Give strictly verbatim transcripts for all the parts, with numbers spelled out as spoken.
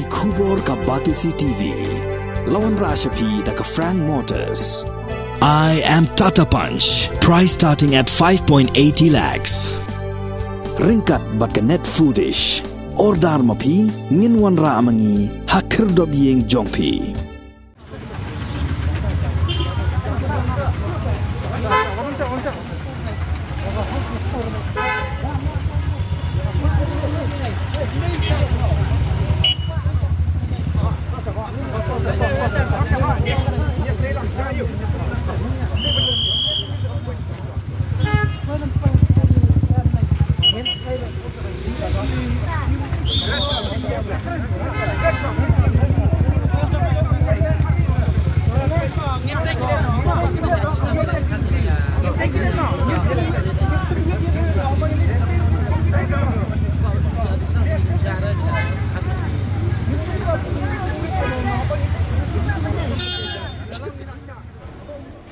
Khubor ka Batesi T V. La wanrah sha phi da ka Frank Motors. I am Tata Punch. Price starting at five point eighty lakhs. Ryngkat bad ka Net Foodish. Order ma phi, ngin wanrah ma ngi ha khyrdop ïing jong phi.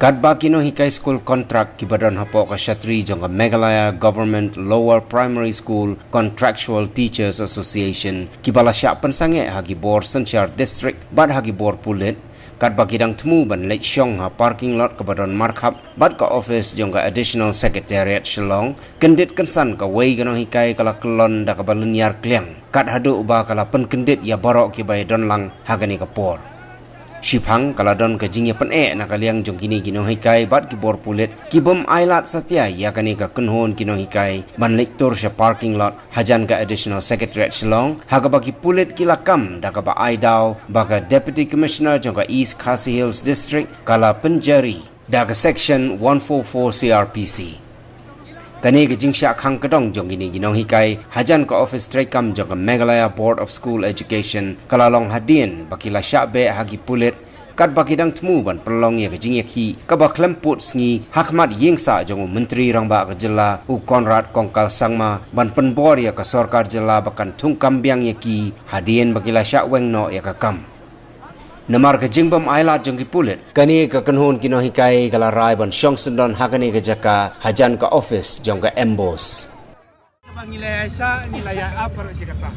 Katba ki nonghikai skul kontrak kiba don hapoh ka shatri jong ka Meghalaya Government Lower Primary School Contractual Teachers Association kiba la shah pynsangeh ha ki bor synshar district bad ha ki bor pulit, katba ki dang thmu ban leit shong ha parking lot kaba don markhap bad ka office jong ka Additional Secretariat Shillong, kyndit kynsan kawei ka nonghikai ka la kyllon da kaba lyniar kliang, kat haduh ba ka la pynkyndit ïa baroh kiba ïadon lang ha kane ka por. Shiphang ka la don ka jingïapyneh na ka liang jong kine ki nonghikai bad ki bor pulit ki bym ailad satia ïa kane ka kynhun ki nonghikai ban leit tur sha parking lot hajan ka Additional Secretariat Shillong, ha kaba ki pulit ki la kam da kaba ai daw ba ka Deputy Commissioner jong ka East Khasi Hills District ka la pynjari da ka Section one four four C R P C. Kane ka jingshah khang ka dong jong kine ki nonghikai hajan ka office treikam jong ka Meghalaya Board of School Education ka la long hadien ba ki la shah beh ha ki pulit, katba ki dang thmu ban pynlong ïa ka jingïakhih kaba khlem pud sngi ha khmat ïingsah jong u Myntri Rangbah ka jylla u Conrad Kongkal Sangma ban pynbor ïa ka sorkar jylla ba kan thungkam biang ïa ki hadien ba ki la shah weng noh ïa ka kam. Namar ka jingbym ailad jong ki pulit, kane ka kynhun ki nonghikai ka la rai ban shong syndon ha kane ka jaka hajan ka office jong ka MBOSE. Ba ngi la ïa sha, ngi la ïa ap baroh shi katta.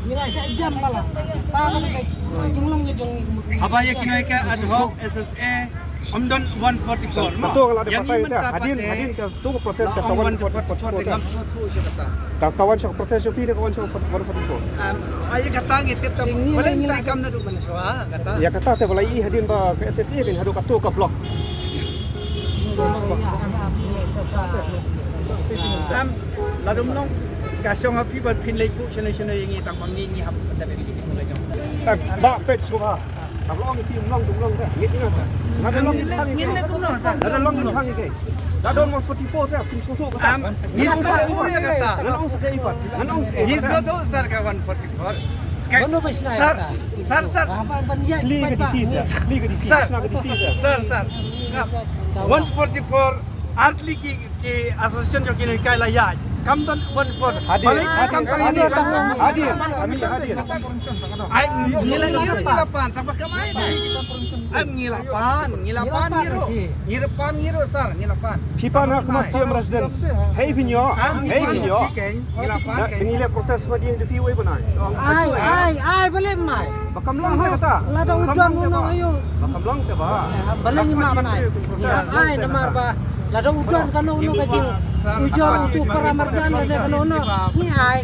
Ngi la ïa sha jam ba la. Ta ka jinglong ka jong ngi. Haba ïa ki nonghikai ad hoc, S S A, ym don one forty-four mo. Kato ka la dei. Ïa ngi patai mynta hadien, patai hadien ka to ka protest ka sa one forty-four, one forty-four te ngam sngewthuh sha kata. Ka, ka wan sha ka protest jong phi ne ka wan sha ka one forty-four? Am, ai kata ngi tip ta. Ngi la, ngi la kam naduh mynshuwa kata. Ïa kata te ba la ïohi hadien ba ka S S A kan haduh kato ka block. Am, la dum long ka shong ha phi ban phin leit buh shano shano ïa ngi tang ba ngi ngi hap ban da ngi ngi. Ba pet shuwa. Sa long ki long, long, long, ngin ïa sa. Lada long, ngin ïa kumno sa. Lada long, ngin ïa sa. Lada long forty-four sa, kum sngewthuh ka sa. Am, ngi sngewthuh ïa kata. Ngan ong sa ka ipat. Ngan ong sa ka ipat. Ngi sngewthuh sir ka one forty-four. Sir, sir, sir. Plie ka D C sir. Plie ka D C, sir. Sna ka D C sir. Sir, sir. Sir. One forty-four, ar tylli ki ki association jong ki nonghikai la ïaid. Kam don one forty-four. Hadien, balei hadien, kam tang hadien, hadien, hadien, hadien. Ai, ngi la, ngi la, ngi la pan, tang ba kam ai dei. Ai, ngi la pan, ngi la pan ngi ruh. Ngi la pan ngi ruh, sir, ngi la pan. Phi pan ha khmat C M residence. Hei phi ñiah, hei phi ñiah. Ngi la pan. Ngi la protest ba dien jong phi wei ban ai. Ai, ai, ai, balei mai. Ba kam long te kata. Lada u don u nong aïu. Ba kam long te ba. Balei ngi ma ban ai. Ngi ai namar ba lada u don kano kano ka jing, u jong utu para marjan lada kano kano ngi ai.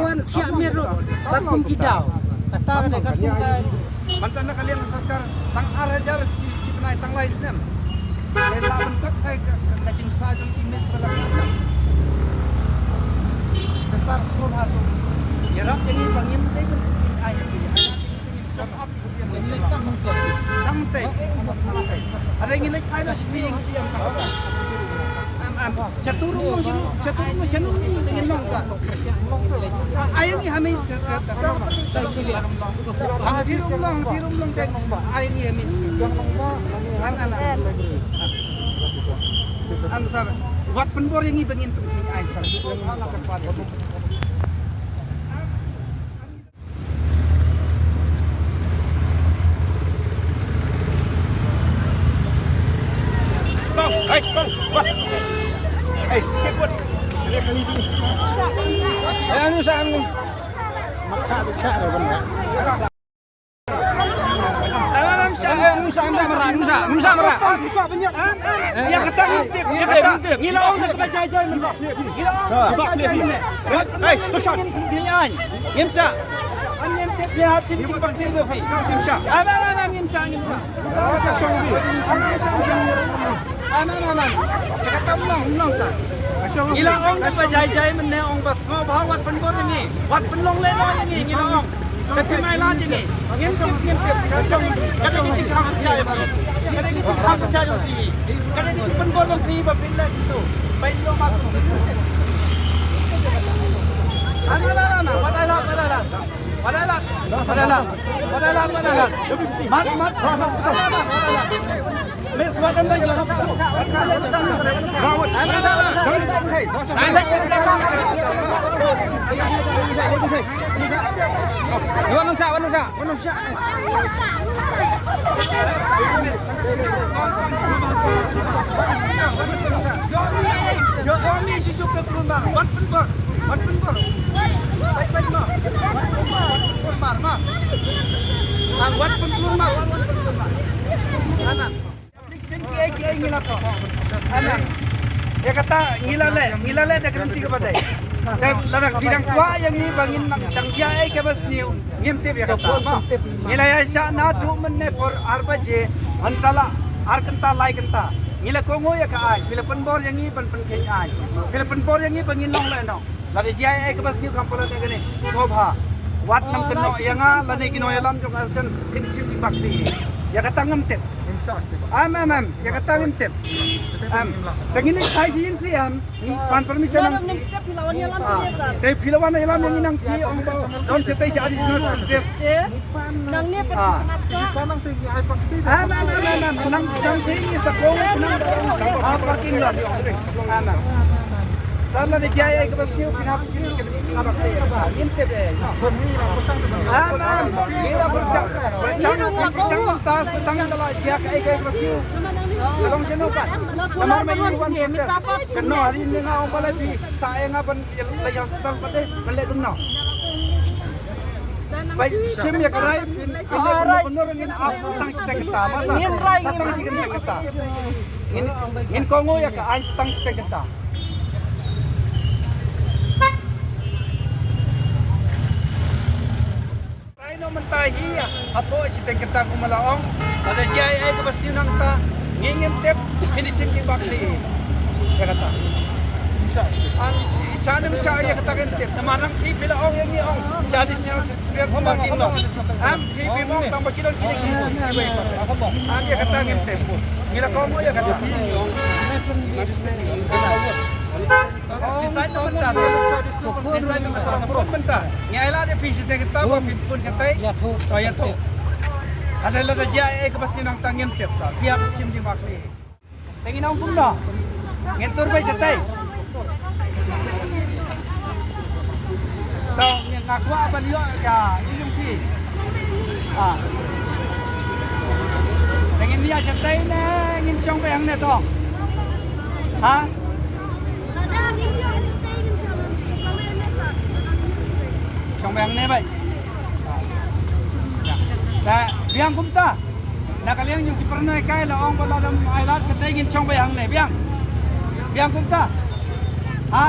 Wan thiah miet ruh bad kum ki daw. Kata ka dei katkum ka. Mynta na ka liang sorkar tang ar hajar shi, shi bnai tang lai snem. Lada ban kot kai ka, ka, ka jingsa jong i miss ba la ka. Ka sar sur ha tu. Ïarap ïa ngi ba ngim dei ban ai ïa ngi. Tang te. Are ngi leit ai na sting siam ta. Am, am. Shatu rum nong jiru, shatu rum nong shanu ngi ngi nong sa. Ai ngi hamis ka, ka, ka, ka. Am, phi rum nong, phi rum nong te. Ai ngi hamis. Am, am, am. Am, sir. Wat pynbor ïa ngi ba ngin pynbor ai, sir. Ngim shah, ngim shah, ngim shah mrad, ngim shah mrad. Ïa kata ngim tip, ïa kata. Ngi la ong da kaba jai jai mynta. Ngi la ong da kaba jai jai mynta. Hei, to shah. Ngim shah. Ngim tip, ïa hap shin ki bakti ba phi. Ngim shah. Ngim shah, ngim shah. Aman, aman. Ïa kata ym long, ym long sa. Ngi la ong da kaba jai jai mynne, ong ba sngewbha wat pynbor ïa ngi. Wat pynlong lehnoh ïa ngi, ngi la ong. Te phim ailad ïa ngi. Ngim tip, ngim tip. Ka dei, ka dei ka jingkhang pyrshah ïa phi. Ka dei ka jingkhang pyrshah ïa phi. Ka dei ka jingpynbor ïa phi ba phin leh kumto. Ba ïoh ma kumto. Aman, aman, aman. Wat ailad, wat ailad. Mat, mat. Wat pynpur mar ma. Wat pynpur mar ma. Wat pynpur mar. Anan. Sien kiei kiei ngi la thoh. Anan. Ïa kata ngi la leh, ngi la leh da ka lynti kaba dei. Te lada phi dang kwah ïa ngi ba ngin nang dang jia ei kaba sniew, ngim tip ïa kata ma. Ngi la ïaishah naduh mynne por ar baje, hynta la ar kynta lai kynta. Ngi la kohnguh ïa ka aiñ, phi la pynbor ïa ngi ban pynkheiñ aiñ. Phi la pynbor ïa ngi ba ngin long lehnoh. Lada jia ei kaba sniew kam palat ïa kane. Sngewbha. Wat nang kynnoh ïa nga lane ki nongïalam jong ka seng kin shim ki bak ti. Ïa kata ngam tip. Am, am, am. Ïa kata ngam tip. Am. Te ngin ïa thai sha ïing sha sem. Ngi pan permission nang. Te phi la wan ïalam ïa ngi nang ti ong ba don shatei sha additional secretary. Nang ne pa. Ah. Am, am, am, am, am. Nang, nang ti ngi sa ko nang. Ah, parking lot. Am, am. Sa lada jia ei kaba sniew phin hap shin ka lynti kaba dei. Ngin tip ei. Am, am. Ngi la pyrshang, pyrshang, pyrshang mynta sa tang da la jia ei kaba sniew. Ka long shano pat. Namar ma ïa wan protest. Kynnoh ha ri ne nga ong ba la phi sa ei nga ban la ïa hospital pat de ban leh kumno. Ba shim ïa ka rai phin, phin leh kumno kumno ruh ngin ap sa tang shiteng kynta ma sa. Sa tang shiteng kynta. Ngin, ngin kohnguh ïa ka aiñ sa tang shiteng kynta. Rai noh mynta hi ïa hapoh shiteng kynta kumba la ong. Lada jia ei kaba sniew nangta ngi ngim tip, phin ïa shim ki bak ti. Ïa kata. Am shi, sha nym sha ïa kata ngim tip. Namar nang ti phi la ong ïa ngi ong sha additional secretary parking lot. Am ti phi ong tang ba ki don kine ki, ki bai. Am ïa kata ngim tip. Ngi la kohnguh ïa kata. Decide na mynta. Decide na mynta. Phone mynta. Ngi ai lad ïa phi shiteng kynta ba phin phone shatai. Ïathuh. Oh, ïathuh. Hynrei lada jia ei kaba sniew nangta ngim tip sa. Phi hap shim di mak li. Te ngin ong kumno? Ngin tur beit shatai. To, nga kwah ban ïoh ka ïing jong phi. Ah. Te ngin ïa shatai ne ngin shong beit hangne to. Ha? Shong beit hangne beit. Te biang kumta. Na ka liang jong ki pyrnai kai la ong ba lada ym ai lad shatai ngin shong beit hangne biang. Biang kumta. Ha?